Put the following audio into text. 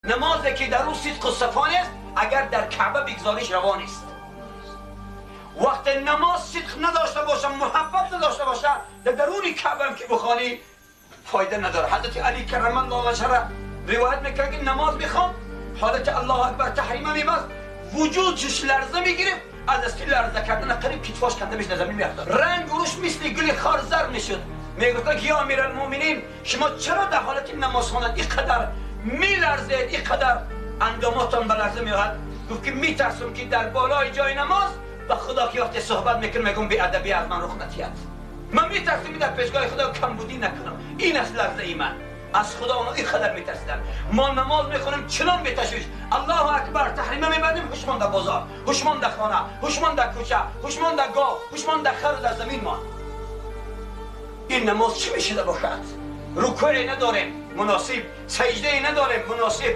Намозе ки дар ӯ сидқу сафо нест, агар дар Каъба бигзориш, раво нест. Вақте намоз сидқ надошта боша, муҳаббат надошта боша, дар даруни Каъбам ки бихонӣ, фоида надорад. Ҳазрати Али каррамаллоҳу ваҷҳаҳ ривоят мекард, ки намоз мехонд, ҳолати Аллоҳу акбар, таҳрима мебаст, вуҷудаш ларза мегирифт, аз дасти ларза кардан қариб китфош канда мешуд, замин меафтод, ранг рӯш мисли гули хор зар мешуд. Мегуфтанд ки ё амиралмӯъминин, шумо чаро дар ҳолати намоз хондан инқадар меларзед, инқадар андоматон ба ларза меояд? Гуфт ки метарсам, ки дар болои ҷои намоз ба Худо ки вақте суҳбат мекунам, мегӯям, беадабӣ аз ман рух надиҳад. Ман метарсам, ки дар пешгоҳи Худо камбудӣ накунам. Ин аст ларзаи ман аз Худо. Онҳо инқадар метарсиданд. Мо намоз мехонем чунон беташвиш, Аллоҳу акбар, таҳрима мебандем, ҳушмон дар бозор, ҳушмон дар хона, ҳушмон дар кӯча, ҳушмон дар гов, ҳушмон дар хару дар замин мон. Ин намоз чӣ мешуда бошад? Рукӯе надорем муносиб, саҷдае надорем муносиб.